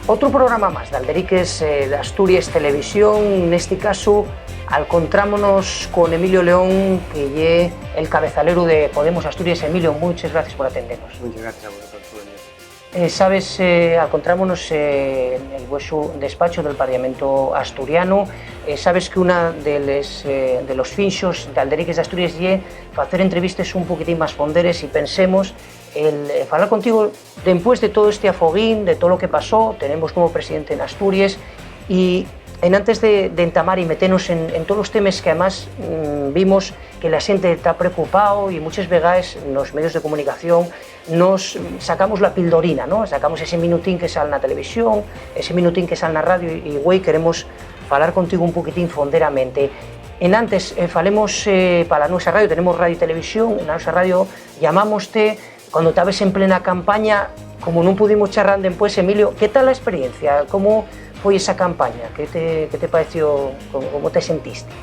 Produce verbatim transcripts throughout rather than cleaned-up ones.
Otru programa más d'Alderiques, eh, d'Asturies Televisión. Nesti casu, alcontrámonos con Emilio León, que ye el cabezaleru de Podemos Asturies. Emilio, munches gracies por atendenos. Munches gracies a vosotros por venir. Eh, sabes, eh, alcontrámonos, eh, nel vuesu despachu del Parlamentu asturianu. Eh, sabes que una de les, eh, de los finxos d'Alderiques d'Asturies ye facer entrevistes un poquitín más fonderes, y pensemos el, eh, falar contigo dempués de todo este afoguín, de todo lo que pasó. Tenemos nuevo presidente en Asturies, y enantes de, de entamar y meternos en, en todos los temas que además, mm, vimos que la xente ta preocupao, y muchas vegaes nos medios de comunicación nos sacamos la pildorina, ¿no? Sacamos ese minutín que sal na televisión, ese minutín que sal na radio, y, y, güei, queremos falar contigo un poquitín fonderamente. Enantes, eh, falemos, eh, pa la nuesa radio, tenemos radio y televisión, na nuesa radio llamámoste cuando tabes en plena campaña. Como nun pudimos charlar dempués, Emilio, ¿qué tal la experiencia? ¿Cómo foi esa campaña? ¿Qué te, qué te pareció? ¿Cómo, cómo te sentiste?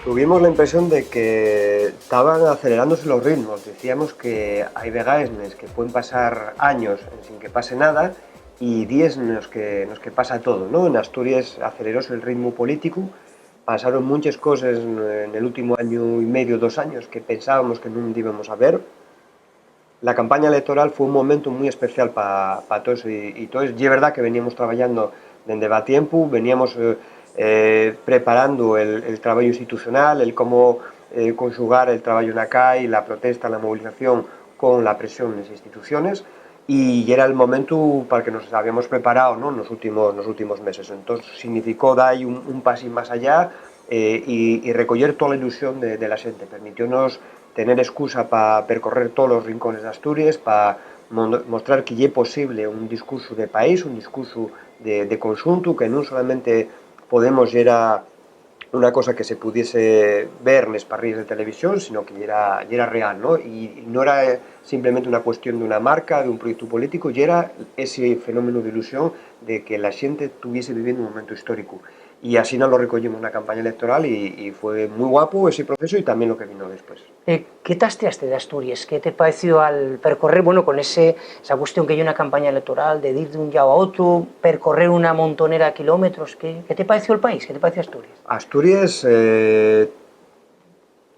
Tuvimos la impresión de que estaban acelerándose los ritmos. Decíamos que hai vegaes nes que pueden pasar años sin que pase nada y díes nos que, nos que pasa todo, ¿no? En Asturies aceleróse el ritmo político, pasaron muchas cosas en el último año y medio, dos años, que pensábamos que nun íbamos a ver. La campaña electoral fue un momento muy especial pa, pa todos y, y todes. Ye verdá que veníamos trabajando dende va tiempu, veníamos, eh, eh, preparando el, el trabajo institucional, el cómo, eh, conxugar el trabajo na cai, la protesta, la movilización con la presión de las instituciones, y yera el momento para que nos habíamos preparado, ¿no? Nos últimos, nos últimos meses. Entonces significó dar un, un pasín más allá, eh, y, y recoger toda la ilusión de, de la xente. Permitiónos tener excusa pa percorrer tolos rincones d'Asturies, pa mon-, mostrar que ye posible un discursu de país, un discursu de, de conxuntu, que nun solamente Podemos yera una cosa que se pudiese ver nes parrilles de televisión, sino que yera, yera real, ¿no? Y, y no era, eh, simplemente una cuestión d'una marca, d'un proyectu político, yera ese fenómeno d'ilusión de que la xente tuviese viviendo un momento histórico. Y asina lo recoyimos na campaña electoral y, y fue mui guapu ese proceso y tamién lo que vino después. Eh, ¿qué tastiaste d'Asturies? ¿Qué te paeció al percorrer, bueno, con ese, esa cuestión que ye una campaña electoral, de dir d'un llau a otru, percorrer una montonera de kilómetros? ¿Qué, qué te paeció'l país? ¿Qué te paeció Asturies? Asturies, eh,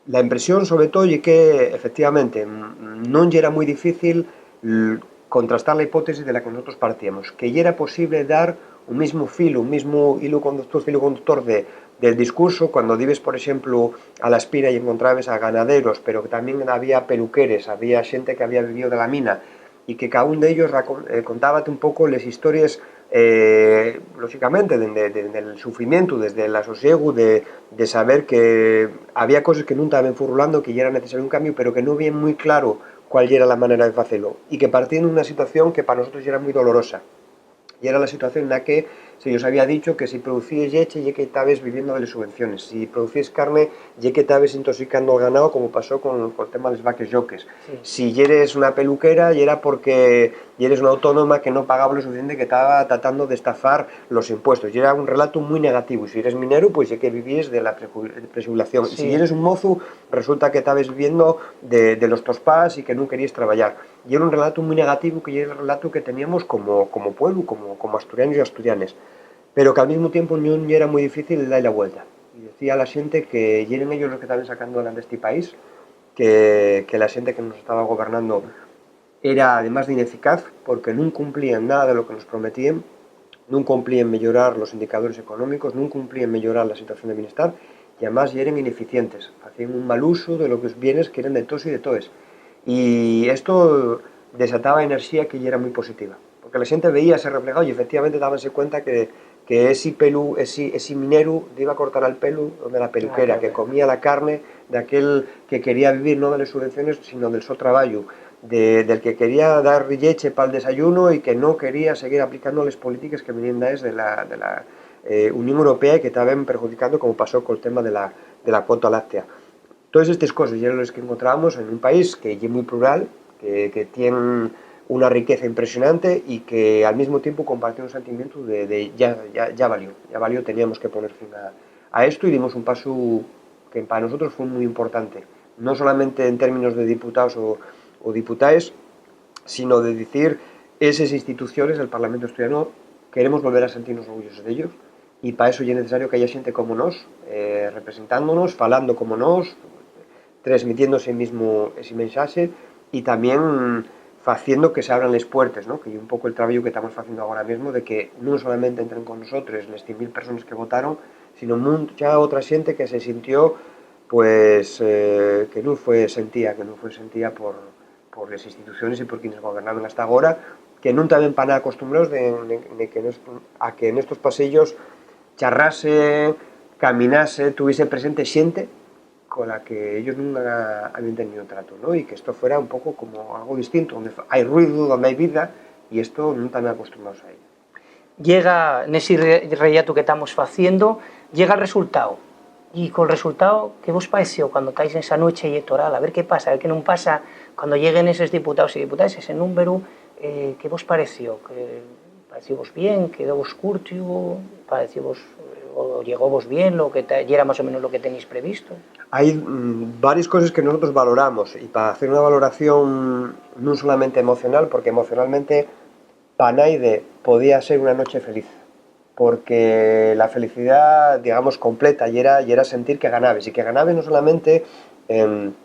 la impresión, sobre todo, ye que, efectivamente, mm, non yera mui difícil, l-, contrastar la hipótesis de la que nosotros partíamos, que yera posible dar un mismu filu, un mismu hilu conductor, filu conductor de, del discurso, cuando dibes, por exemplu, a La Espira y encontrabes a ganaderos, pero que tamién había peluqueres, había xente que había vivío de la mina, y que cada un d'ellos racon-, eh, contábate un poco les histories, eh, lóxicamente, dende, dende el sufrimientu, desde el asosiegu de, de saber que había coses que nun taben furrulando, que yera necesario un cambio, pero que non bien mui claro cuál yera la manera de facelo, y que partíen d'una situación que pa nosotros yera mui dolorosa. Yera la situación na que se yos había dicho que si producíes lleche ye que tabes viviendo de les subvenciones, si producíes carne ye que tabes intoxicando al ganao, como pasó con, col tema de les vaques lloques. Sí. Si yeres una peluquera, yera porque yeres una autónoma que no pagaba lo suficiente, que taba tratando d'estafar los impuestos. Yera un relato mui negativo. Si yeres mineru, pues ye que vivíes de la preju-, prejubilación. Y si Sí. yeres un mozu, resulta que tabes viviendo de, de los tos pas y que nun queríes trabayar. Yera un relato mui negativo, que yera el relato que teníamos como, como pueblu, como, como asturianos y asturianes, pero que al mismu tiempu nun yera mui difícil de dar la vuelta. Y decía a la xente que yeren ellos los que taben sacando adelante esti país, que, que la xente que nos estaba gobernando era, además d'ineficaz, porque nun cumplían nada de lo que nos prometían, nun cumplían meyorar los indicadores económicos, nun cumplían meyorar la situación de bienestar, y además yeren ineficientes, facían un mal usu de los bienes que yeren de todos y de todes. Y esto desataba enerxía que yera mui positiva, porque la xente veíase reflejao y efectivamente dábanse cuenta que, que esi pelu, esi, esi mineru diba cortar el pelu donde la peluquera, Ah, claro. que comía la carne d'aquel que quería vivir non de les subvenciones, sino del so trabayu, de, del que quería dar lleche pa'l desayuno y que no quería seguir aplicando les polítiques que veníen daes de la, de la, eh, Unión Europea y que taben perjudicando, como pasó col tema de la, de la cuota láctea. Todes estes coses yeren les que encontrábamos en un país que ye mui plural, que, que tien una riqueza impresionante y que al mismu tiempu compartía un sentimientu de, de ya, ya, ya valió, ya valió, teníamos que poner fin a, a esto y dimos un pasu que pa nosotros fue mui importante, non solamente en términos de diputaos o, o diputaes, sino de dicir eses instituciones, el Parlamento asturiano, Queremos volver a sentirnos orgullosos d'ellos, y pa eso ye necesario que haya xente como nós, eh, representándonos, falando como nós, transmitiendo ese mismo, ese mensaxe, y también faciendo que se abran les puertes, ¿no? Que ye un poco el trabajo que estamos haciendo ahora mismo, de que no solamente entren con nosotros les cien mil personas que votaron, sino mucha otra gente que se sintió, pues, eh, que no fue sentía, que no fue sentía por, por les instituciones y por quienes gobernaban hasta ahora, que nun taben pa nada acostumbrados de, de, de que nos, a que en estos pasillos charrase, caminase, tuviese presente xente con la que ellos nun habían tenido trato, ¿no? Y que esto fuera un poco como algo distinto, donde hay ruido, donde hay vida, y esto nun taben acostumbrados a ello. Llega nesi re-, rellato que tamos faciendo, llega el resultao. Y col resultao, ¿qué vos paeció cuando tais nesa nueche electoral? A ver qué pasa, a ver qué nun pasa cuando lleguen eses diputaos y diputaes, ese númberu, eh, ¿qué vos pareció? ¿Que parecióvos bien? ¿Quedóvos curtiu? ¿Parecióvos, o llegóvos bien lo que ta-, yera más o menos lo que tenéis previsto? Hay, mm, varias cosas que nosotros valoramos, y para hacer una valoración nun solamente emocional, porque emocionalmente pa naide podía ser una noche feliz, porque la felicidad, digamos, completa yera, yera sentir que ganabes, y que ganabes no solamente en,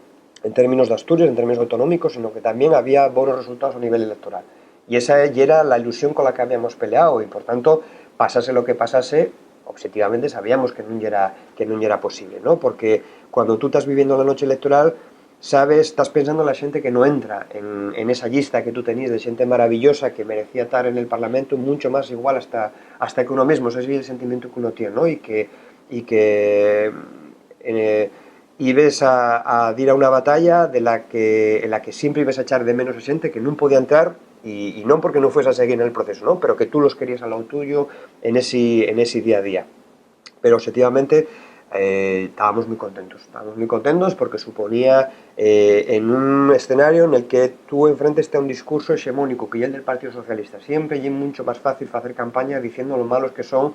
en términos d'Asturias, en términos autonómicos, sino que también había buenos resultados a nivel electoral. Y esa yera la ilusión con la que habíamos peleado, y por tanto, pasase lo que pasase, obxetivamente sabíamos que nun yera, que nun yera posible, ¿no? Porque cuando tú estás viviendo la noche electoral, sabes, estás pensando en la xente que no entra en, en esa llista que tú teníes de xente maravillosa que merecía estar en el Parlamento, mucho más igual hasta, hasta que uno mismo, ese es el sentimiento que uno tiene, ¿no? Y que, y que eh, ibes a, a dir a una batalla de la que, en la que siempre ibes a echar de menos a xente que nun podía entrar, y, y non porque nun fuese a seguir en el proceso, ¿no? Pero que tú los querías al lado tuyo en ese, en ese día a día. Pero obxetivamente, eh, estábamos muy contentos. Estábamos muy contentos porque suponía, eh, en un escenario en el que tú enfrentes a un discurso hexemónico, que ye el del Partido Socialista. Siempre ye mucho más fácil hacer campaña diciendo lo malos que son,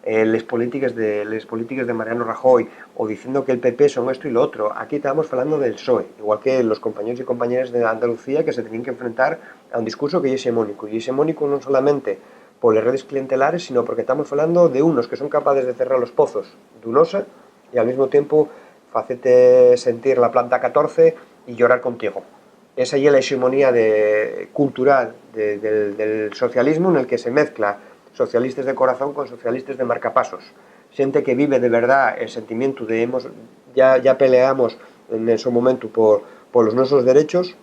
eh, les polítiques de, les polítiques de Mariano Rajoy, o diciendo que el P P son esto y lo otro. Aquí estábamos hablando del PSOE, igual que los compañeros y compañeras de Andalucía, que se tenían que enfrentar a un discurso que ye hexemónico. Y hexemónico non solamente poles redes clientelares, sino porque estamos hablando de unos que son capaces de cerrar los pozos d'un osa y al mismo tiempo facete sentir la planta catorce y llorar contigo. Esa ye la hexemonía de, cultural de, del, del socialismo, en el que se mezcla socialistas de corazón con socialistas de marcapasos. Xente que vive de verdad el sentimiento de hemos, ya, ya peleamos en su momento por, por los nuestros derechos,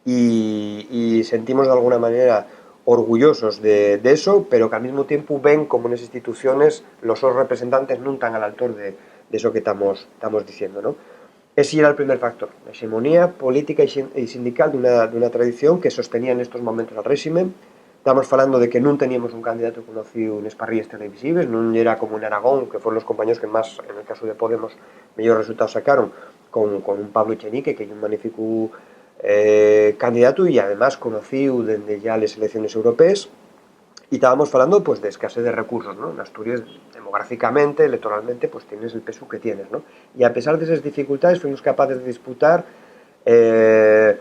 y, y sentimos d'alguna manera orgullosos de, de eso, pero que al mismo tiempo ven como en esas instituciones los sos representantes nun tan al altor de, de eso que estamos, estamos diciendo, ¿no? Ese era el primer factor, la hexemonía política y sin-, y sindical d'una, d'una tradición que sostenía en estos momentos al réxime. Estamos falando de que nun teníamos un candidato conocido en parrilles televisivas, nun era como en Aragón, que fueron los compañeros que más, en el caso de Podemos, mejores resultados sacaron, con, con un Pablo Echenique, que es un magnífico, eh, candidato y además conocido desde ya las elecciones europeas. Y estábamos hablando, pues, de escasez de recursos, ¿no? En Asturias, demográficamente, electoralmente, pues tienes el peso que tienes, ¿no? Y a pesar de esas dificultades, fuimos capaces de disputar, eh,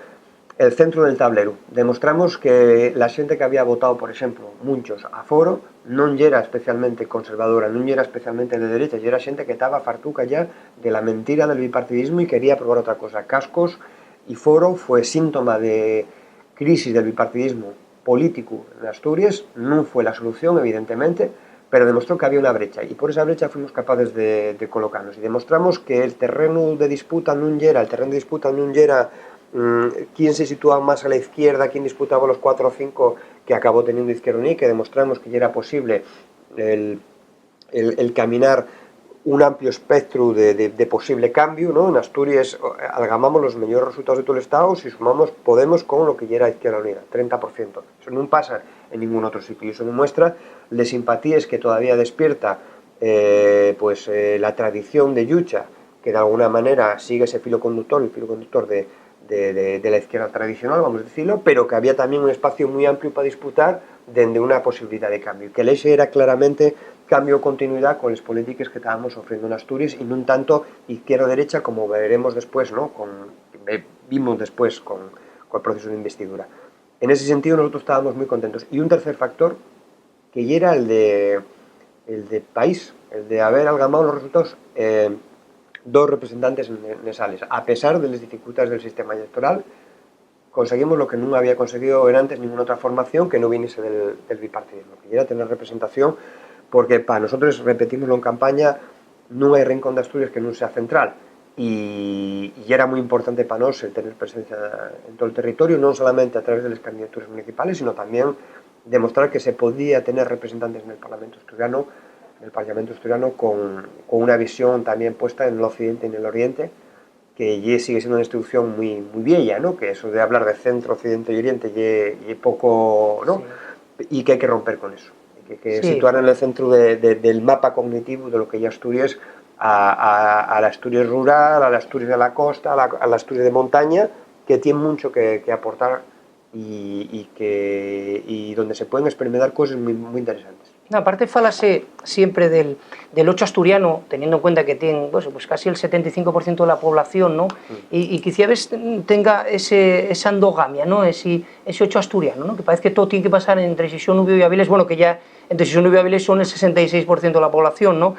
el centro del tablero. Demostramos que la xente que había votado, por exemplo, munchos a Foro, non yera especialmente conservadora, non yera especialmente de derecha, yera xente que taba fartuca ya de la mentira del bipartidismo y quería probar otra cosa. Cascos y Foro fue síntoma de crisis del bipartidismo político en Asturias, nun fue la solución, evidentemente, pero demostró que había una brecha, y por esa brecha fuimos capaces de, de colocarnos, y demostramos que el terreno de disputa nun yera, el terreno de disputa nun yera, mm, quién se situaba más a la izquierda, quién disputaba los cuatro o cinco que acabó teniendo Izquierda Unida, que demostramos que yera posible el, el, el caminar un amplio espectro de, de, de posible cambio, ¿no? En Asturias, eh, algamamos los mejores resultados de todo el Estado si sumamos Podemos con lo que yera Izquierda Unida, treinta por ciento. Eso nun pasa en ningún otro sitio, y eso demuestra les simpatíes que todavía despierta, eh, pues, eh, la tradición de llucha, que d'alguna manera sigue ese filo conductor, el filo conductor de, de, de, de la izquierda tradicional, vamos a decirlo, pero que había también un espacio muy amplio para disputar dende una posibilidad de cambio, que el eje era claramente cambio o continuidad con las políticas que estábamos ofreciendo en Asturias y nun tanto izquierda o derecha, como veremos después, ¿no? Con, ve-, vimos después con, con el proceso de investidura. En ese sentido, nosotros estábamos muy contentos. Y un tercer factor, que yera el de, el de país, el de haber algamao los resultaos, eh, dos representantes en, en les sales, a pesar de les dificultades del sistema electoral. Conseguimos lo que nun había conseguido en antes ninguna otra formación que no viniese del, del bipartidismo, que yera tener representación, porque pa nosotros, repetímoslo en campaña, nun hai rincón d'Asturias que nun sea central, y, y yera mui importante pa nós el tener presencia en todo el territorio, non solamente a través de les candidatures municipales, sino también demostrar que se podía tener representantes en el Parlamento asturiano, en el Parlamento asturiano con, con una visión también puesta en el occidente y en el oriente, que ye, sigue siendo una institución muy, muy vieja, ¿no? Que eso de hablar de centro, occidente y oriente ye, ye poco, ¿no? Sí. Y que hay que romper con eso. Hay que, que Sí. situar en el centro de, de, del mapa cognitivo de lo que ya Asturias a, a, a la Asturias rural, a la Asturias de la costa, a la, a la Asturias de montaña, que tiene mucho que, que aportar y, y que, y donde se pueden experimentar cosas muy, muy interesantes. No, aparte, falase siempre del, del ocho asturiano, teniendo en cuenta que tiene, pues, pues casi el setenta y cinco por ciento de la población, ¿no? Mm. Y, y quiciabes tenga ese, esa endogamia, ¿no? Ese, ese ocho asturiano, ¿no? Que parece que todo tiene que pasar entre Xixón, Uviu y Avilés, bueno, que ya entre Xixón, Uviu y Avilés son el sesenta y seis por ciento de la población, ¿no?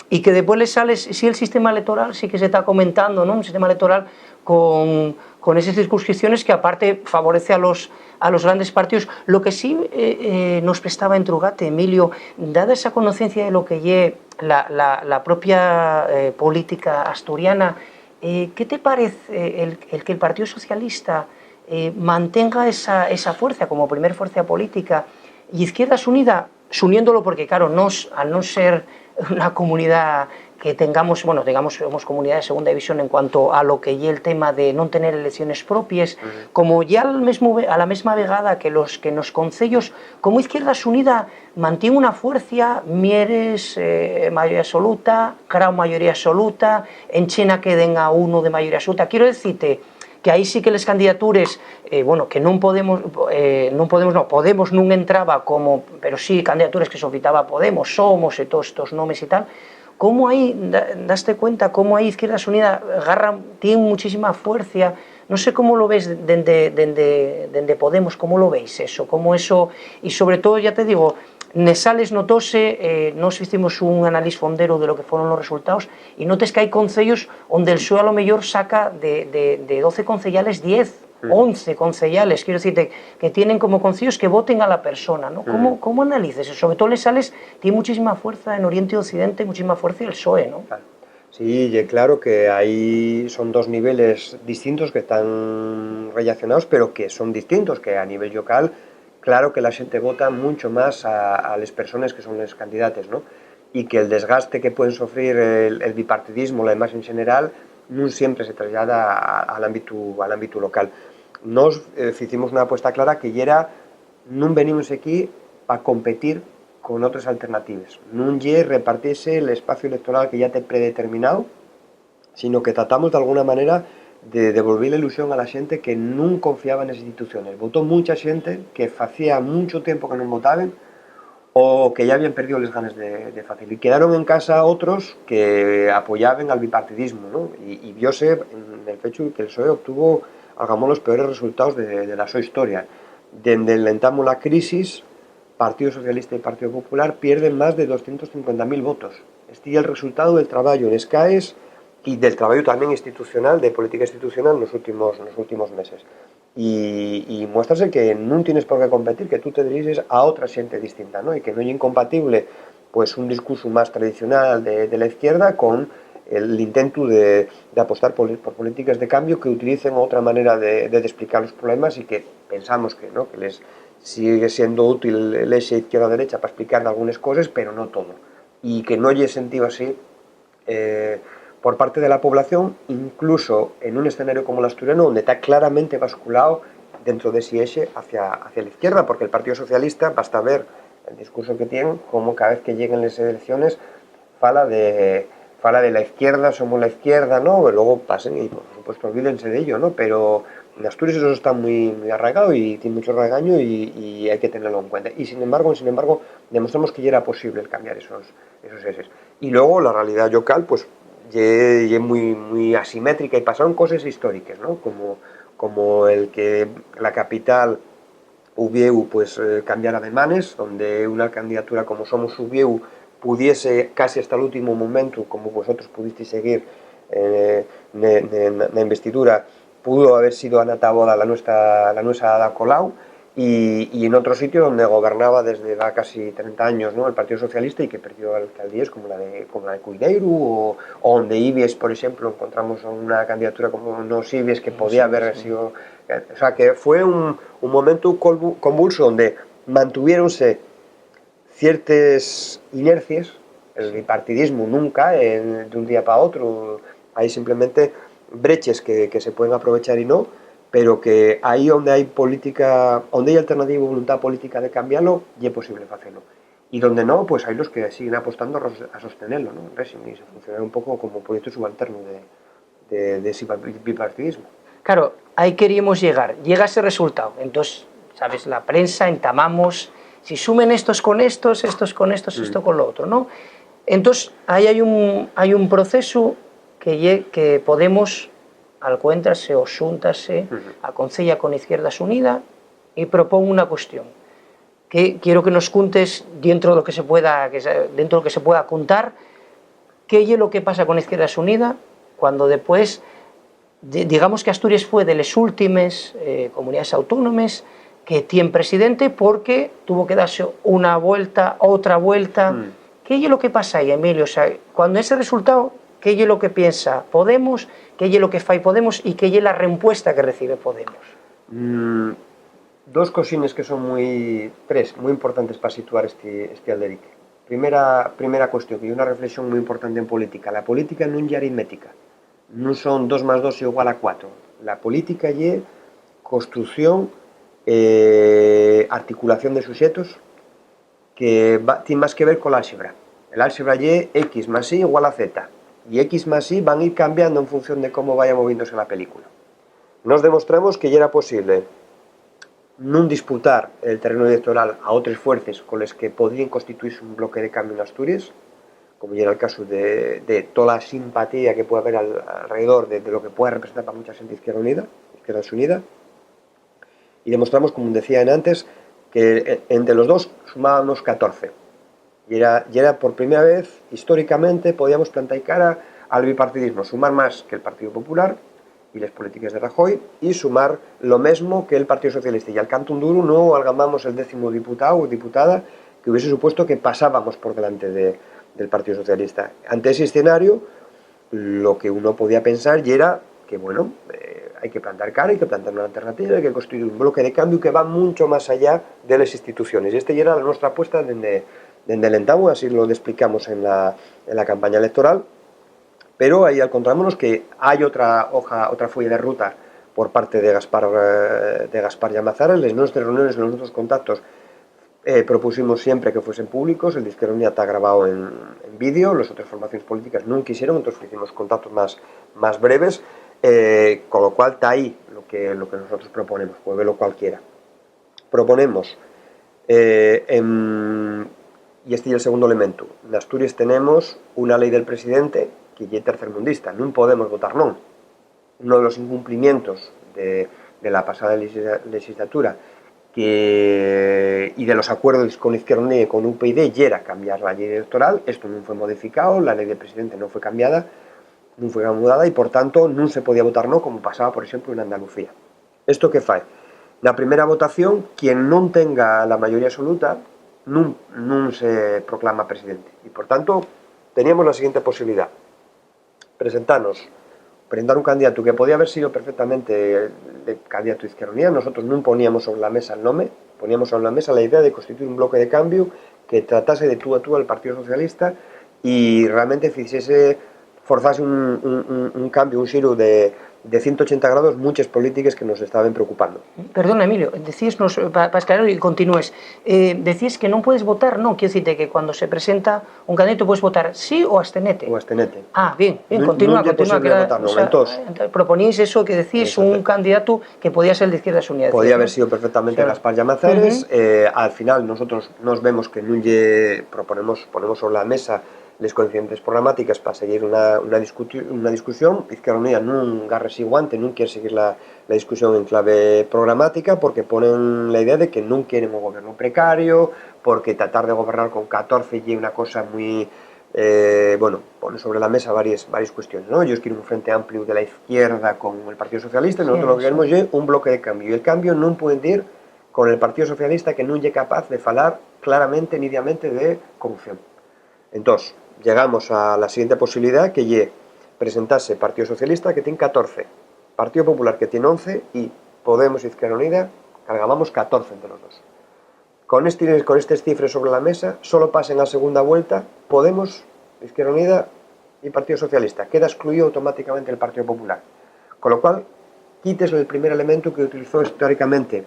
Y que después les sale, si el sistema electoral sí que se está comentando, ¿no? Un sistema electoral con, con esas circunscripciones que aparte favorece a los, a los grandes partidos. Lo que sí, eh, eh, nos prestaba entrugate, Emilio, dada esa conocencia de lo que ye la, la, la propia, eh, política asturiana, eh, ¿qué te parece, eh, el, el que el Partido Socialista, eh, mantenga esa, esa fuerza como primer fuerza política y Izquierdas Unida, suniéndolo, porque, claro, nos, al no ser una comunidad que tengamos, bueno, tengamos, somos comunidad de segunda división en cuanto a lo que ye el tema de non tener elecciones propies, Ujú. como ya al mesmo ve-, a la mesma vegada que los, que nos concellos, como Izquierdas Unida mantiene una fuerza, Mieres, eh, mayoría absoluta, Grau, mayoría absoluta, en Chena queden a uno de mayoría absoluta. Quiero decirte que ahí sí que les candidatures, eh, bueno, que non podemos, eh, non podemos, no, Podemos nun entraba como, pero sí candidatures que sofitaba Podemos, Somos e todos estos nomes y tal. ¿Cómo ahí, da-, daste cuenta, cómo ahí Izquierdas Unidas garra, tiene muchísima fuerza? No sé cómo lo ves dende, dende, dende Podemos, ¿cómo lo veis eso? ¿Cómo eso? Y sobre todo, ya te digo, nes sales notóse, eh, nos hicimos un análisis fondero de lo que fueron los resultados y notes que hai concellos onde el PSOE a lo mellor saca de, de, de doce conceyales, diez, Mm. once conceyales, quiero decirte, que tienen como concellos que voten a la persona, ¿no? ¿Cómo, Mm. cómo analices eso? Sobre todo les sales, tiene muchísima fuerza en Oriente y Occidente, muchísima fuerza el PSOE, ¿no? Claro. Sí, ye claro que ahí son dos niveles distintos que están relacionados, pero que son distintos, que a nivel local, claro que la xente vota mucho más a, a les persones que son les candidates, ¿no? Y que el desgaste que pueden sufrir el, el bipartidismo, la imagen general, nun siempre se traslada a, al ámbito, al ámbito local. Nos, eh, hicimos una apuesta clara que yera, nun venimos aquí pa competir con otres alternatives. Nun ye repartise l'espacio electoral que ya te predeterminao, sino que tratamos d'alguna manera de devolver la ilusión a la xente que nun confiaba nes instituciones. Votó muncha xente que facía muncho tiempo que nun votaben o que ya habían perdido les ganes de, de facelo. Y quedaron en casa otros que apoyaben al bipartidismo, ¿no? Y, y viose en el fechu que el PSOE obtuvo, algamó, los peores resultados de, de la so historia. Dende l'entamu la crisis, Partido Socialista y Partido Popular pierden más de doscientos cincuenta mil votos. Esti ye el resultado del trabayo en escaes y del trabayo también institucional, de política institucional, nos últimos, nos últimos meses. Y, y muéstrase que nun tienes por qué competir, que tú te diriges a otra xente distinta, ¿no? Y que no ye incompatible, pues, un discurso más tradicional de, de la izquierda con el intento de, de apostar por, por políticas de cambio que utilicen otra manera de, de explicar los problemas y que pensamos que, ¿no? Que les sigue siendo útil el eje izquierda-derecha pa explicar algunes coses, pero no todo. Y que no ye sentido así, eh, por parte de la población, incluso en un escenario como l'asturianu, onde ta claramente basculao dentro d'esi eje hacia, hacia la izquierda, porque el Partido Socialista, basta ver el discurso que tien, como cada vez que lleguen les elecciones fala de, fala de la izquierda, somos la izquierda, ¿no? Y luego pasen y, por supuesto, olvídense d'ello, ¿no? Pero en Asturias eso está muy, muy arraigao y tiene mucho regaño y, y hay que tenerlo en cuenta. Y sin embargo, sin embargo, demostramos que ya era posible el cambiar esos, esos ejes. Y luego la realidad local, pues, ye, ye muy, muy asimétrica y pasaron cosas históricas, ¿no? Como, como el que la capital Uviéu, pues, eh, cambiar ademanes, donde una candidatura como Somos Uviéu pudiese casi hasta el último momento, como vosotros pudisteis seguir, eh, ne- ne- na investidura, pudo haber sido Ana Taboada la nuestra, la nuestra Ada Colau, y, y en otro sitio donde gobernaba desde da casi treinta años, ¿no? El Partido Socialista y que perdió alcaldías como la de, como la de Cuideiru, o, o donde Ibies, por ejemplo, encontramos una candidatura como Nos Ibies que podía haber sido, o sea, que fue un, un momento colvu- convulso donde mantuviéronse ciertes inercies, el bipartidismo nun cae en- d'un día pa otru, hai simplemente breches que, que se pueden aprovechar y no, pero que aí onde hai política, onde hai alternativa y voluntad política de cambialo, ye posible facelo. Y donde no, pues hai los que siguen apostando a ros- a sostenelo, ¿no? En réxime, y se funcionar un poco como proyecto subalterno de, de, de ese bi- bipartidismo. Claro, aí queríamos llegar, llega ese resultado, entós, sabes, la prensa, entamamos, si sumen estos con estos, estos con estos, esto con lo otro, ¿no? Entós, aí hai un, hai un proceso que, lle- que Podemos alcuéntrase o xúntase, aconsella con Izquierdas Unida y propón una cuestión que quiero que nos cuntes dentro de lo que se pueda, que se- dentro de lo que se pueda contar, qué ye lo que pasa con Izquierdas Unida cuando después, di- digamos que Asturias fue de les últimes, eh, comunidades autónomes que tien presidente porque tuvo que darse una vuelta, otra vuelta. ¿Qué ye lo que pasa ahí, Emilio? O sea, cuando ese resultado, ¿qué ye lo que piensa Podemos? ¿Qué ye lo que fai Podemos? ¿Y qué ye la rempuesta que recibe Podemos? Mm, dos cosines que son mui, tres, mui importantes pa situar esti, esti alderique. Primera, primera cuestión, que ye una reflexión mui importante en política. La política nun ye aritmética, nun son dos más dos igual a cuatro. La política ye construcción, eh, articulación de suxetos que va- tien más que ver col álxebra. El álxebra ye X más Y igual a Z, y X más Y van ir cambiando en función de cómo vaya moviéndose la película. Nos demostramos que yera posible nun disputar el terrenu electoral a otres fuerces coles que podríen constituise un bloque de cambiu n'Asturias, como yera el casu de, de tola simpatía que puede haber al- alredor de, de lo que pueda representar pa mucha xente Izquierda Unida, Izquierda Unida, y demostramos, como decía enantes, que e- ente los dos sumábamos catorce. Yera, yera por primera vez, históricamente, podíamos plantar cara al bipartidismo, sumar más que el Partido Popular y les polítiques de Rajoy, y sumar lo mesmo que el Partido Socialista. Y al cantu duru no algamamos el décimu diputao o diputada, que hubiese supuesto que pasábamos por delante de- del Partido Socialista. Ante ese escenario, lo que uno podía pensar yera que, bueno, eh, hai que plantar cara, hai que plantar una alternativa, hai que construir un bloque de cambiu que va muncho más allá de les instituciones. Y este yera la nuestra apuesta dende, dende l'entamu, así lo desplicamos en la, en la campaña electoral, pero aí alcontrámonos que hai otra hoja, otra fueya de ruta por parte de Gaspar, eh, de Gaspar Llamazares. Les nuestres reuniones, los nuestros contactos, eh, propusimos siempre que fuesen públicos. El Disque Reunía ta grabao en, en vídeo, les otres formaciones polítiques nun quixeron, entós ficimos contactos más, más breves, eh, con lo cual ta aí lo que, lo que nosotros proponemos, puede velo cualquiera. Proponemos, eh, en- y este ye el segundo elemento, n'Asturias tenemos una lei del presidente que ye tercermundista, nun podemos votar non. Uno de los incumplimientos de, de la pasada legisla- legislatura que, y de los acuerdos con Izquierda Unida y con U P Y D yera cambiar la ley electoral. Esto nun fue modificado, la ley del presidente no fue cambiada, nun fue mudada y, por tanto, nun se podía votar no, como pasaba, por exemplo, en Andalucía. ¿Esto qué fai? Na primera votación, quien non tenga la mayoría absoluta nun, nun se proclama presidente. Y, por tanto, teníamos la siguiente posibilidad. Presentanos, presentar un candidato que podía haber sido perfectamente el candidato de Izquierda Unida. Nosotros nun poníamos sobre la mesa el nome, poníamos sobre la mesa la idea de constituir un bloque de cambiu que tratase de tú a tú al Partido Socialista y realmente ficiese, forzase un, un, un, un cambiu, un xiru de, de ciento ochenta grados, muchas polítiques que nos estaban preocupando. Perdona, Emilio, decíesnos, pa, pa esclarar y continúes, eh, decíes que non puedes votar, non, quiero decirte que cuando se presenta un candidato puedes votar sí o abstenete. O abstenete. Ah, bien, bien, nun, continúa, nun ye continúa, posible que era, votar non. O sea, entós, eh, proponíais eso que decís, un candidato que podía ser de Izquierdas Unidas, podía haber sido perfectamente Gaspar Llamazares. Eh, al final nosotros nos vemos que nun lle proponemos, ponemos sobre la mesa les coincidencias programátiques pa seguir una, una, discuti- una discusión. Izquierda Unida nun garra esi guante, nun quier seguir la, la discusión en clave programática, porque ponen la idea de que nun quieren un gobiernu precario, porque tratar de gobernar con catorce ye una cosa mui, eh, bueno, pone sobre la mesa varias, varias cuestiones, ¿no? Ellos quieren un frente amplio de la izquierda con el Partido Socialista, y nosotros lo que queremos ye un bloque de cambio. Y el cambio nun puede ir con el Partido Socialista, que nun ye capaz de falar claramente, nidiamente, de corrupción. Entós, llegamos a la siguiente posibilidad, que ye presentarse Partido Socialista, que tien catorce, Partido Popular, que tien once, y Podemos, Izquierda Unida, cargábamos catorce entre los dos. Con estes, con estes cifres sobre la mesa, solo pasen a segunda vuelta Podemos, Izquierda Unida y Partido Socialista. Queda excluido automáticamente el Partido Popular. Con lo cual, quites el primer elemento que utilizó históricamente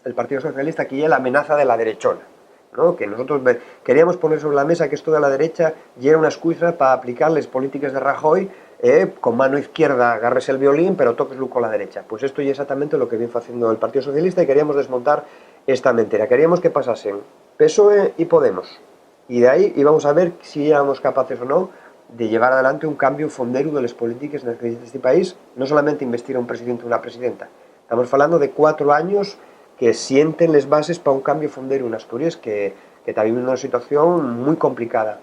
el Partido Socialista, que ye la amenaza de la derechona, ¿no? Que nosotros ve- queríamos poner sobre la mesa que esto de la derecha yera una excusa pa aplicar les polítiques de Rajoy, eh, con mano izquierda agarres el violín, pero tóqueslu con la derecha. Pues esto ye exactamente lo que vien faciendo el Partido Socialista, y queríamos desmontar esta mentira. Queríamos que pasasen PSOE y Podemos, y de ahí íbamos a ver si éramos capaces o no de llevar adelante un cambio fonderu de les polítiques de este país, no solamente investir a un presidente o una presidenta. Estamos falando de cuatro años que sienten les bases pa un cambio fonderu en Asturias, que, que ta viviendo una situación mui complicada.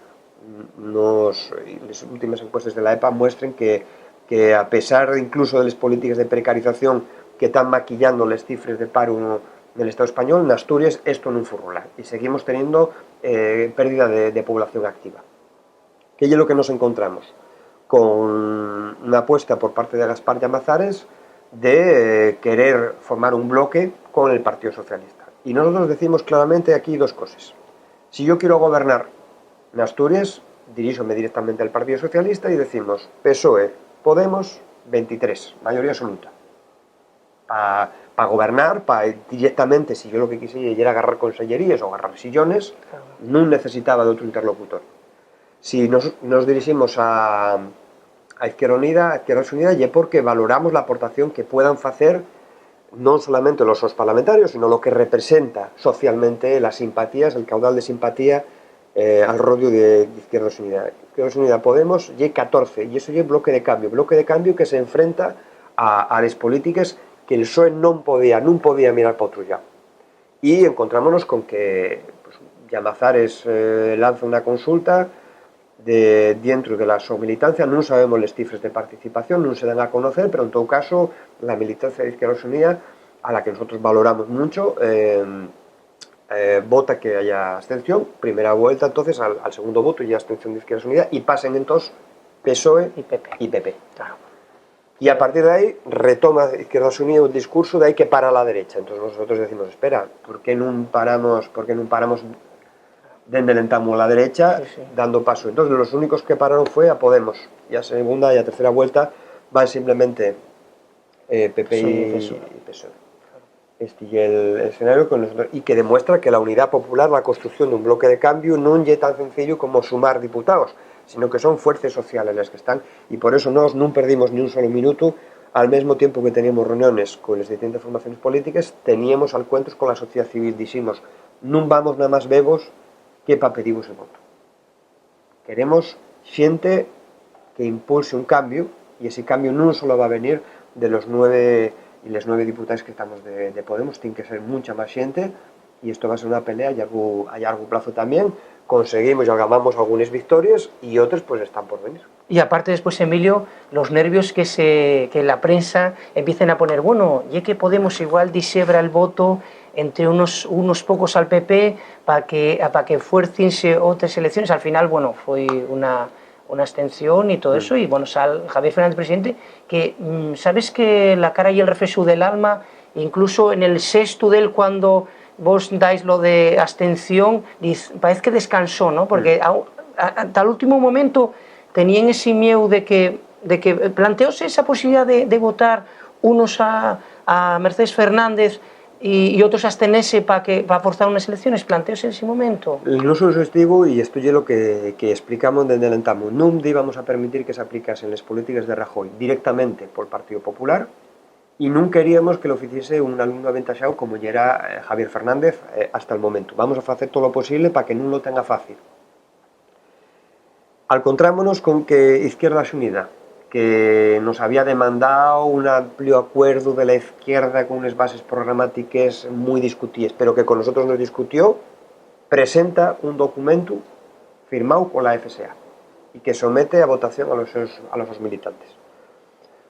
Nos, y les últimes encuestes de la EPA muestren que, que, a pesar incluso de les polítiques de precarización que tán maquillando les cifres de paru nel Estado español, en Asturias esto nun furrula y seguimos teniendo, eh, pérdida de, de población activa. ¿Qué ye lo que nos encontramos? Con una apuesta por parte de Gaspar Llamazares de, eh, querer formar un bloque con el Partido Socialista. Y nosotros decimos claramente aquí dos coses. Si yo quiero gobernar en Asturias, diríxome directamente al Partido Socialista y decimos: PSOE, Podemos, veintitrés, mayoría absoluta. Pa, pa gobernar, pa directamente, si yo lo que quisiera yera agarrar conselleríes o agarrar sillones, nun necesitaba d'otru interlocutor. Si nos, nos diriximos a, a Izquierda Unida, a Izquierda Unida, ye porque valoramos la aportación que puedan facer non solamente los sos parlamentarios, sino lo que representa socialmente las simpatías, el caudal de simpatía, eh, al rodiu de, de Izquierda Unida. Izquierda Unida, Podemos, ye catorce, y eso ye bloque de cambio, bloque de cambio que se enfrenta a, a les polítiques que el PSOE non podía, nun podía mirar pa otru llau. Y encontrámonos con que, pues, Llamazares, eh, lanza una consulta de, dientro de la so militancia, nun sabemos les cifres de participación, nun se dan a conocer, pero en todo caso, la militancia de Izquierda Unida, a la que nosotros valoramos mucho, eh, eh, vota que haya abstención, primera vuelta, entonces al, al segundo voto ya abstención de Izquierda Unida, y pasen entonces PSOE y PP. Y PP. Claro. Y a partir de ahí retoma Izquierda Unida el discurso de hay que parar la derecha. Entonces nosotros decimos: "Espera, ¿por qué nun paramos, por qué nun paramos dende el entamu la derecha, sí, sí, dando paso?". Entonces los únicos que pararon fue a Podemos. Y a segunda y a tercera vuelta van simplemente, eh, PP y, sí, PSOE. Esti ye el escenario con nosotros, y que demuestra que la unidá popular, la construcción d'un bloque de cambiu, nun ye tan cenciellu como sumar diputaos, sino que son fuerces sociales les que están, y por eso nós nun perdimos ni un solo minutu. Al mesmo tiempo que teníamos reuniones con les distintes formaciones polítiques, teníamos alcuentros con la sociedá civil. Diximos: "Nun vamos namás vevos que pa pedivos el voto. Queremos xente que impulse un cambiu, y ese cambiu nun solo va a venir de los nueve y les nueve diputaes que estamos de, de Podemos, tien que ser muncha más xente, y esto va a ser una pelea a llargu, a llargu plazo tamién. Conseguimos y algamamos algunes victories y otres, pues, están por venir". Y aparte después, Emilio, los nervios que se, que la prensa empiecen a poner, bueno, ye que Podemos igual dixebra el voto entre unos, unos pocos al PP pa que, pa que fuercinse otras elecciones. Al final, bueno, foi una, una abstención y todo eso, y, bueno, sal Javier Fernández presidente, que, mm, sabes que la cara y el reflexu del alma, incluso en el xestu del cuando vos dais lo de abstención, diz, parece que descansó, ¿no? Porque a, a, hasta el último momento tenían ese mieu de que, de que planteóse esa posibilidad de, de votar unos a, a Mercedes Fernández y, y otros abstenese pa que, pa forzar unas elecciones. ¿Planteóse ese momento? El nueso obxetivu, y esto ye lo que, que explicamos dende el entamu, nun íbamos a permitir que se aplicasen les polítiques de Rajoy directamente pol Partido Popular, y nun queríamos que lo ficiese un alumnu aventaxáu como yera, eh, Javier Fernández, eh, hasta el momento. Vamos a facer todo lo posible pa que nun lo tenga fácil. Alcontrámonos con que Izquierda Xunida, que nos había demandao un ampliu acuerdu de la izquierda con unes bases programátiques mui discutíes, pero que con nosotros no discutió, presenta un documentu firmáu cola F S A y que somete a votación a los sos, a los sos militantes.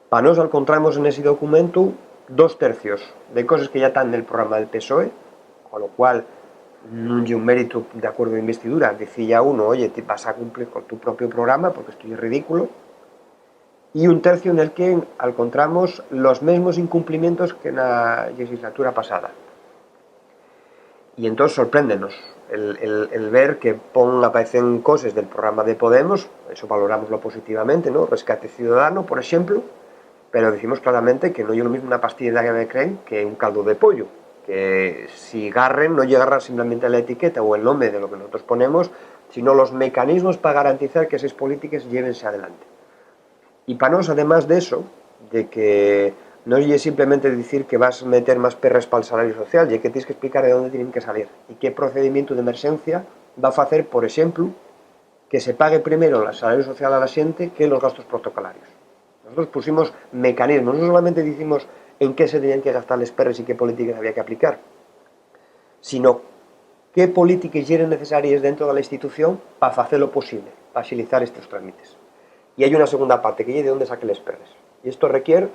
Pa nós alcontramos nesi documentu dos tercios de coses que yá tán nel programa del PSOE, con lo cual nun ye un méritu d'acuerdu d'investidura dicir a unu, oye, ti vas a cumplir con tu propio programa, porque esto ye ridículo, y un tercio nel que alcontramos los mesmos incumplimientos que na llegislatura pasada. Y entós sorpréndenos el, el, el ver que pon, apaecen coses del programa de Podemos, eso valorámoslo positivamente, ¿no? Rescate Ciudadano, por exemplu, pero dicimos claramente que no ye lo mismo una pastilla de crén que un caldo de pollo, que si garren, no ye garrar simplemente la etiqueta o el nome de lo que nosotros ponemos, sino los mecanismos pa garantizar que eses polítiques llévense adelante. Y pa nós, además de eso, de que no ye simplemente dicir que vas meter más perres pal salariu social, ye que tienes que explicar de dónde tienen que salir y qué procedimientu d'emerxencia va facer, por exemplu, que se pague primero el salariu social a la xente que los gastos protocolarios. Nosotros pusimos mecanismos, no solamente dicimos en qué se tenían que gastar les perres y qué polítiques había que aplicar, sino qué polítiques yeren necesaries dentro de la institución pa facelo posible, pa axilizar estos trámites. Y hai una segunda parte, que ye de dónde saque les perres. Y esto requier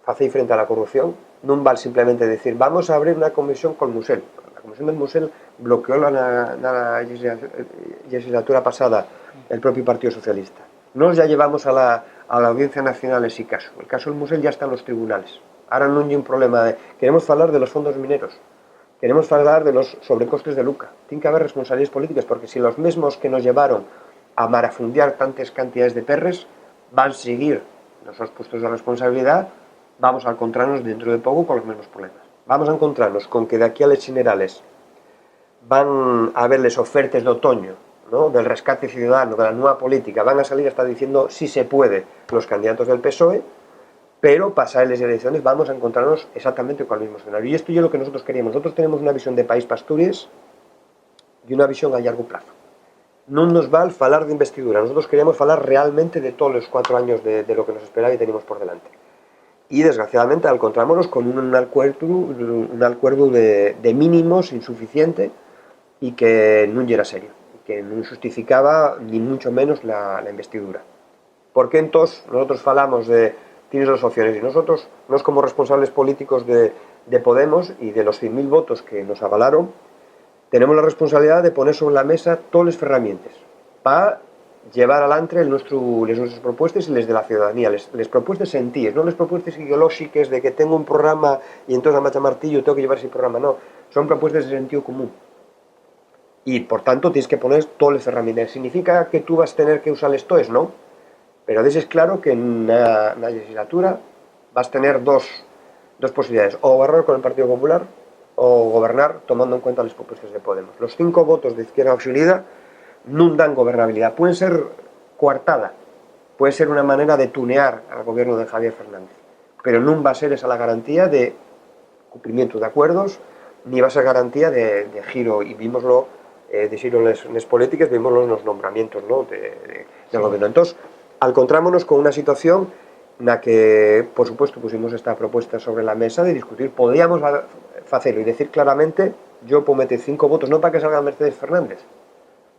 facer frente a la corrupción. Nun val simplemente decir, vamos a abrir una comisión col Musel. La comisión del Musel bloqueó la, na, na legisla-, legislatura pasada el propio Partido Socialista. Nos ya llevamos a la, a la Audiencia Nacional ese caso. El caso del Musel ya está en los tribunales. Ahora nun ye un problema de, queremos falar de los fondos mineros. Queremos falar de los sobrecostes de Luca. Tien que haber responsabilidades polítiques, porque si los mesmos que nos llevaron a marafundiar tantes cantidades de perres van seguir nos sos puestos de responsabilidad, vamos a encontrarnos dentro de poco con los mesmos problemas. Vamos a encontrarnos con que de aquí a les generales van a haber les ofertes d'otoño, ¿no? Del rescate ciudadano, de la nueva política, van a salir hasta diciendo si se puede los candidatos del PSOE, pero pasar les elecciones vamos a encontrarnos exactamente con el mismo escenario. Y esto es lo que nosotros queríamos. Nosotros tenemos una visión de país pa Asturies y una visión a llargu plazo. Nun nos val falar d'investidura, nosotros queríamos falar realmente de todos los cuatro años de, de lo que nos esperaba y teníamos por delante. Y, desgraciadamente, alcontrámonos con un, un alcuerdu, un alcuerdu de, de mínimos insuficiente y que nun yera serio, y que nun xustificaba, ni muncho menos, la, la investidura. ¿Por qué entós nosotros falamos de, tienes dos opciones? Y nosotros, nos como responsables políticos de, de Podemos y de los cien mil votos que nos avalaron, tenemos la responsabilidad de poner sobre la mesa toles ferramientes pa llevar alantre el nuestru, les nuestras propuestes y les de la ciudadanía, les, les propuestes sentíes, no les propuestes ideolóxiques de que tengo un programa y entós a macha martillo tengo que llevar ese programa, no, son propuestes de sentido común. Y, por tanto, tienes que poner toles ferramientes. ¿Significa que tú vas tener que usar les toes? No. Pero deses claro que na, na legislatura vas tener dos, dos posibilidades, o gobernar con el Partido Popular o gobernar tomando en cuenta les propuestes de Podemos. Los cinco votos de Izquierda Unida nun dan gobernabilidad. Pueden ser coartada, puede ser una manera de tunear al gobierno de Javier Fernández, pero nun va a ser esa la garantía de cumplimientu d'acuerdos, ni va a ser garantía de, de xiro, y vímoslo, eh, de xiro nes, nes polítiques, vímoslo nos nombramientos, ¿no? De, de, del gobierno. Entós, alcontrámonos con una situación na que, por supuesto, pusimos esta propuesta sobre la mesa de discutir, podíamos va-, facelo y decir claramente, yo puedo meter cinco votos, no pa que salga Mercedes Fernández,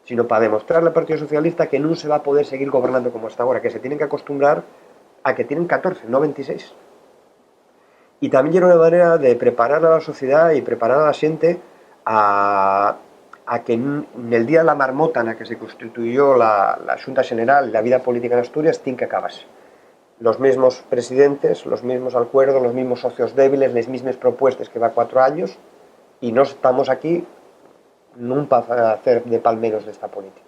sino pa demostrarle al Partido Socialista que nun se va a poder seguir gobernando como hasta agora, que se tienen que acostumbrar a que tienen catorce, no ventiséis. Y tamién yera una manera de preparar a la sociedá y preparar a la xente a, a que n-, nel día de la marmota na que se constituyó la, la Xunta Xeneral, la vida política en Asturias, tien que acabase. Los mismos presidentes, los mismos alcuerdos, los mismos socios débiles, les mismes propuestes que va cuatro años, y nós tamos aquí nun pa facer de palmeros d'esta política.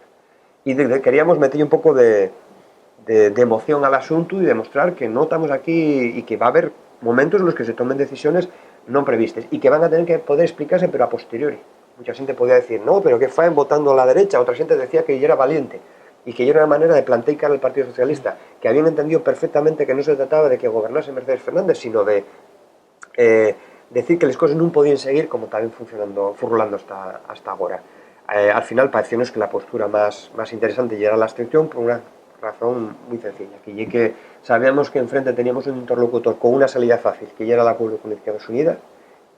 Y de, de, queríamos meter un poco de, de, de emoción al asunto y demostrar que no estamos aquí y que va a haber momentos en los que se tomen decisiones no previstes y que van a tener que poder explicarse, pero a posteriori. Mucha xente podía decir, no, pero ¿qué faen votando a la derecha? Otra xente decía que yera valiente y que yera una manera de plantear cara al Partido Socialista, que habían entendido perfectamente que no se trataba de que gobernase Mercedes Fernández, sino de, eh, decir que les coses nun podíen seguir como taben funcionando, furrulando hasta, hasta agora. Eh, al final pareciónos que la postura más, más interesante yera la abstención por una razón muy sencilla, que ye que sabíamos que enfrente teníamos un interlocutor con una salida fácil, que yera l'acuerdu con Izquierda Unida,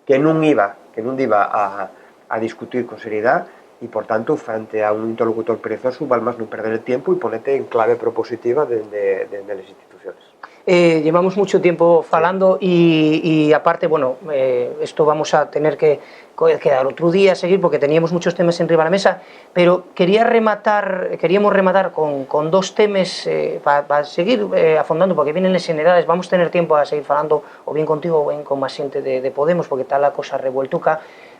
que nun iba, que nun iba a, a discutir con seriedad y, por tanto, frente a un interlocutor perezosu, val más nun perder el tiempo y ponete en clave propositiva dende, dende les instituciones. Eh, llevamos mucho tiempo falando y, y aparte, bueno, eh, esto vamos a tener que co- quedar otro día a seguir porque teníamos muchos temas enriba la mesa, pero quería rematar, queríamos rematar con, con dos temas para seguir eh, afondando, porque vienen les generales, vamos a tener tiempo a seguir falando o bien contigo o bien con más gente de, de Podemos, porque está la cosa revueltuca.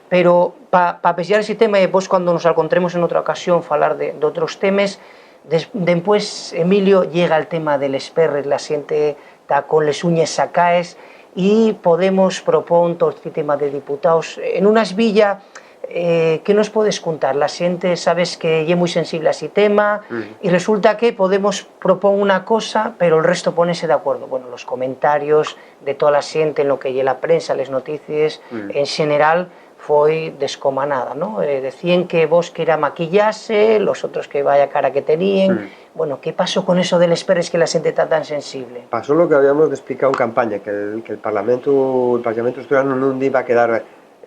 Pero para pa pesiar ese tema y después cuando nos alcontremos en otra ocasión falar de, de otros temas, des- después, Emilio, llega el tema de les perres, la gente ta con les uñes sacaes y Podemos propón todo este tema de diputados en una esvilla. Eh, ¿qué nos puedes contar? La xente, sabes que ye muy sensible a ese tema y resulta que Podemos propón una cosa, pero el resto ponese de acuerdo. Bueno, los comentarios de toda la xente en lo que ye la prensa, les noticies, en general, foi descomanada, ¿no? Eh, decían que vos que era maquillase, los otros que vaya cara que tenían. Bueno, ¿qué pasó con eso de les perres que la xente ta tan sensible? Pasó lo que habíamos explicado en campaña, que el, que el Parlamento, el Parlamento asturiano nun iba a quedar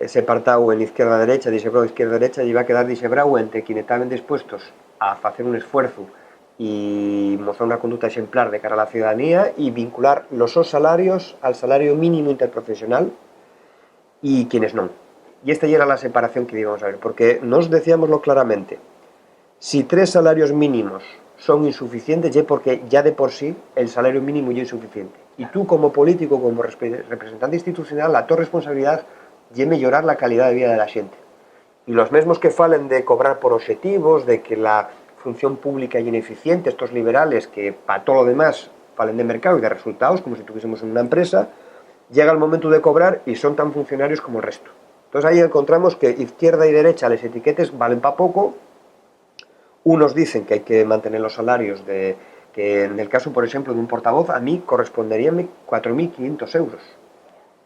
eh, separtado en izquierda-derecha, dixebrao izquierda-derecha, iba a quedar dixebrao entre quienes estaban dispuestos a facer un esfuerzo y mostrar una conducta exemplar de cara a la ciudadanía y vincular los sos salarios al salario mínimo interprofesional y quienes non. Y esta yera la separación que íbamos a ver, porque nos decíamoslo claramente, si tres salarios mínimos son insuficientes, ye porque ya de por sí el salario mínimo ye insuficiente. Y tú, como político, como respe- representante institucional, la to responsabilidad ye meyorar la calidad de vida de la xente. Y los mesmos que falen de cobrar por obxetivos, de que la función pública ye ineficiente, estos liberales que pa todo lo demás falen de mercado y de resultados, como si tuviésemos una empresa, llega el momento de cobrar y son tan funcionarios como el resto. Entonces ahí encontramos que izquierda y derecha les etiquetes valen pa poco. Unos dicen que hay que mantener los salarios de, que en el caso, por ejemplo, de un portavoz, a mí corresponderíanme cuatro mil quinientos euros.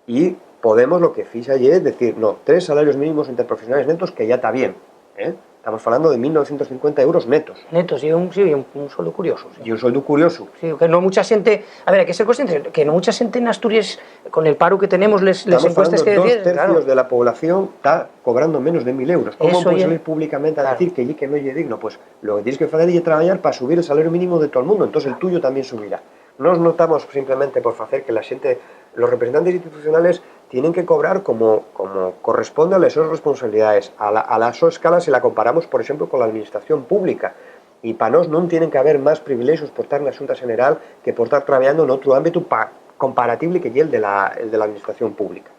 Y Podemos lo que fixa ye decir, no, tres salarios mínimos interprofesionales netos, que ya ta bien, ¿eh? Estamos falando de mil novecientos cincuenta euros netos. Netos, y un, sí, un, un sueldo curioso. Sí. Y un sueldo curioso. Sí, que no mucha gente, a ver, hay que ser conscientes que no mucha gente en Asturias, con el paro que tenemos, les, les Estamos encuestas falando que dos decían, tercios claro. De la población está cobrando menos de mil euros. ¿Cómo Eso puedes ye- salir públicamente a claro. Decir que, que no es digno? Pues lo que tienes que hacer es trabajar para subir el salario mínimo de todo el mundo. Entonces el tuyo también subirá. No nos notamos simplemente por hacer que la gente, los representantes institucionales tienen que cobrar como, como corresponde a las sus responsabilidades, a la, a la su escala si la comparamos, por ejemplo, con la administración pública. Y para nos no tienen que haber más privilegios por estar en la Junta General que por estar trabajando en otro ámbito pa- comparatible que ye el de la, el de la administración pública.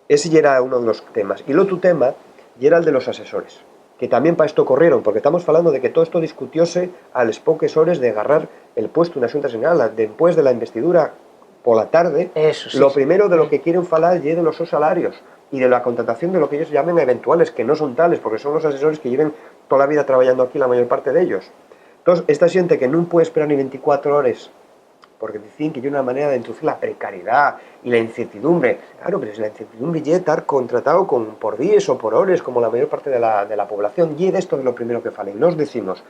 Ese ya era uno de los temas. Y el otro tema ya era el de los asesores, que también para esto corrieron, porque estamos hablando de que todo esto discutióse a las pocas horas de agarrar el puesto en la Junta General, después de la investidura por la tarde. Eso, sí, Lo sí. Primero de lo que quieren falar es de los sus salarios y de la contratación de lo que ellos llaman eventuales, que no son tales, porque son los asesores que lleven toda la vida trabajando aquí, la mayor parte de ellos. Entonces, esta gente que no puede esperar ni veinticuatro horas porque dicen que es una manera de introducir la precariedad y la incertidumbre. Claro, pero si la incertidumbre es estar contratado con, por días o por horas, como la mayor parte de la, de la población, y de esto es lo primero que falen. Nos decimos,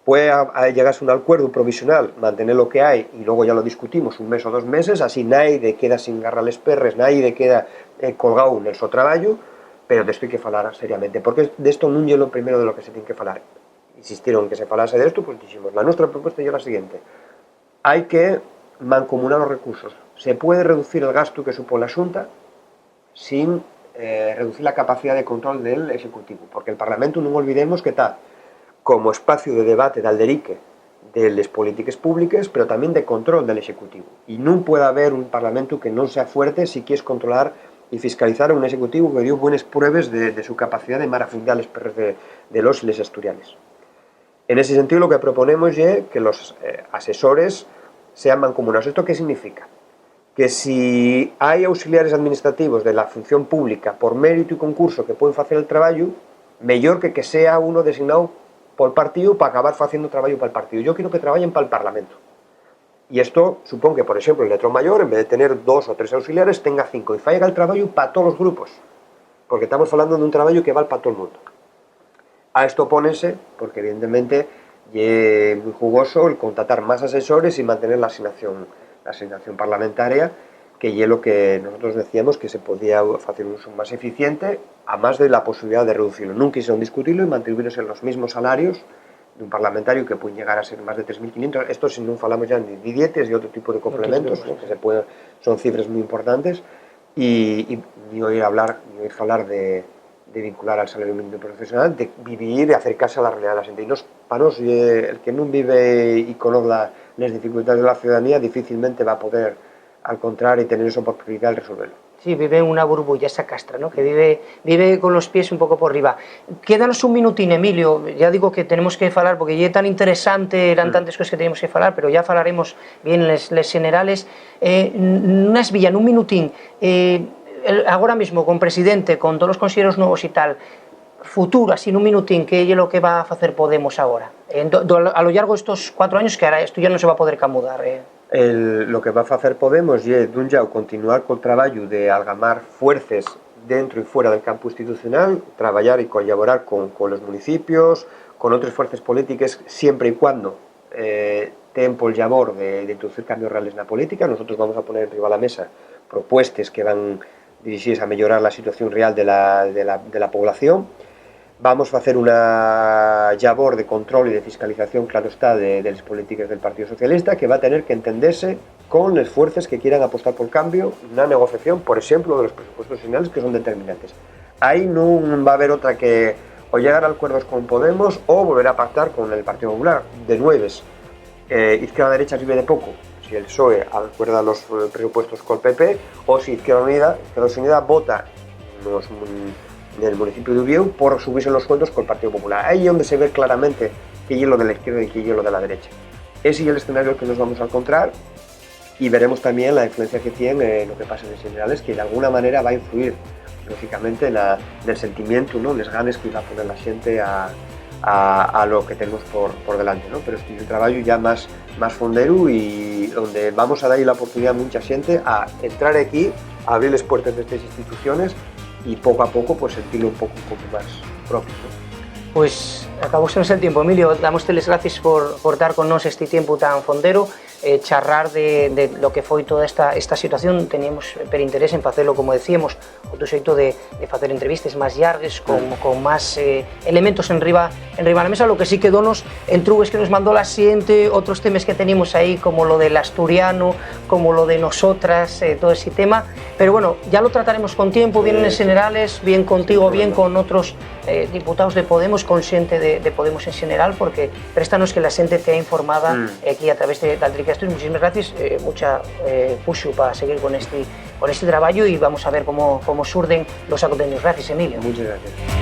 puede a- a llegarse a un acuerdo provisional, mantener lo que hay y luego ya lo discutimos un mes o dos meses, así nadie queda sin garrar les perres, nadie queda eh, colgado en el so trabajo, pero de esto hay que falar seriamente, porque de esto no es lo primero de lo que se tiene que falar. Insistieron que se falase de esto, pues dijimos, la nuestra propuesta es la siguiente. Hay que mancomunar los recursos. Se puede reducir el gasto que supone la Junta sin eh, reducir la capacidad de control del Ejecutivo, porque el Parlamento, no olvidemos que está como espacio de debate, de alderique de las políticas públicas, pero también de control del Ejecutivo. Y no puede haber un Parlamento que no sea fuerte si quieres controlar y fiscalizar a un Ejecutivo que dio buenas pruebas de, de su capacidad de marafundar los perres de, de los y les asturianes. En ese sentido, lo que proponemos es que los eh, asesores sean mancomunados. ¿Esto qué significa? Que si hay auxiliares administrativos de la función pública por mérito y concurso que pueden hacer el trabajo, mejor que, que sea uno designado por partido para acabar haciendo trabajo para el partido. Yo quiero que trabajen para el Parlamento. Y esto supone que, por ejemplo, el letrón mayor, en vez de tener dos o tres auxiliares, tenga cinco y faiga el trabajo para todos los grupos. Porque estamos hablando de un trabajo que vale para todo el mundo. A esto opónense porque, evidentemente, ye mui jugoso el contratar más asesores y mantener la asignación, la asignación parlamentaria, que ye lo que nosotros decíamos que se podía facer un uso más eficiente, amás de la posibilidá de reducilo. Nun quixeron discutilo y mantuviéronse los mismos salarios d'un parlamentario que pueden llegar a ser más de tres mil quinientos. Esto si nun falamos ya de dietes y otro tipo de complementos, ¿no? Que se pueden, son cifres muy importantes. Y, y ni oír hablar, ni oír falar de, de vincular al salario mínimo profesional, de vivir y acercarse a la realidad de la gente. Y nos, pa nos, eh, el que nun vive y conozga les dificultades de la ciudadanía difícilmente va a poder alcontrar y tener esa oportunidá de resolverlo. Sí, vive en una burbulla esa castra, ¿no? Que vive, vive con los pies un poco por riba. Quédanos un minutín, Emilio. Ya digo que tenemos que falar porque ye tan interesante, eran tantes cosas que teníamos que falar, pero ya falaremos bien les, les generales. Eh, n-, una esbilla, nun minutín. Eh, el, agora mismo, con presidente, con todos los conselleros nuevos y tal, futuro, así nun minutín, ¿qué ye lo que va a facer Podemos agora? En do-, do-, a lo llargo de estos cuatro años, que ahora esto ya no se va a poder camudar, eh. El, lo que va a facer Podemos ye, d'un llau, continuar col trabayu de algamar fuerces dentro y fuera del campu institucional, trabayar y collaborar con, con los municipios, con otres fuerces polítiques, siempre y cuando, eh, ten pol llavor de, de introducir cambios reales na política. Nosotros vamos a poner enriba la mesa propuestes que van dirixíes a meyorar la situación real de la, de la, de la población. Vamos facer una llavor de control y de fiscalización, claro está, de, de les polítiques del Partido Socialista, que va tener que entendese con les fuerces que quieran apostar pol cambio na negociación, por exemplo, de los presupuestos finales, que son determinantes. Ahí nun va a haber otra que o llegar a acuerdos con Podemos o volver a pactar con el Partido Popular, de nueves. Eh, Izquierda Derecha sirve de poco si el PSOE acuerda los, eh, presupuestos col PP o si Izquierda Unida, Izquierda Unida vota nos mun-, nel municipio d'Uviéu por subirse los sueldos col Partido Popular. Ahí es donde se ve claramente qué ye lo de la izquierda y qué ye lo de la derecha. Ese ye el escenario al que nos vamos a encontrar y veremos también la influencia que tiene, eh, lo que pasa en les generales, que d'alguna manera va a influir, lóxicamente, na, nel sentimientu, ¿no? Les ganes que va a poner la xente a, a, a lo que tenemos por, por delante, ¿no? Pero este ye un trabayu ya más, más fonderu y donde vamos a dar la oportunidad a mucha xente a entrar aquí, a abrir les puertas d'estes instituciones y poco a poco, pues, sentirlo un poco, un poco más propio, ¿no? Pues acabósenos el tiempo, Emilio. Damoste les gracies por, por tar con nós esti tiempu tan fondero, eh, charrar de, de lo que foi toda esta, esta situación. Teníamos per interés en facelo, como decíamos, otro xeito de, de facer entrevistes más llargues, con, mm, con más, eh, elementos enriba, enriba la mesa. Lo que sí que donos entrugues que nos mandó la xente, otros temes que teníamos ahí, como lo del asturiano, como lo de nosotras, eh, todo ese tema. Pero bueno, ya lo trataremos con tiempo, bien en, sí, les, sí, generales, bien contigo, sin problema, bien con otros, eh, diputados de Podemos, con xente de, de Podemos en general, porque préstanos que la xente tea informada, mm, aquí a través de Daltrica Estudios. Muchísimas gracias, eh, mucha, eh, puxu pa seguir con este, con este trabajo y vamos a ver cómo, cómo surden los acontenidos. Gracias, Emilio. Muchas gracias.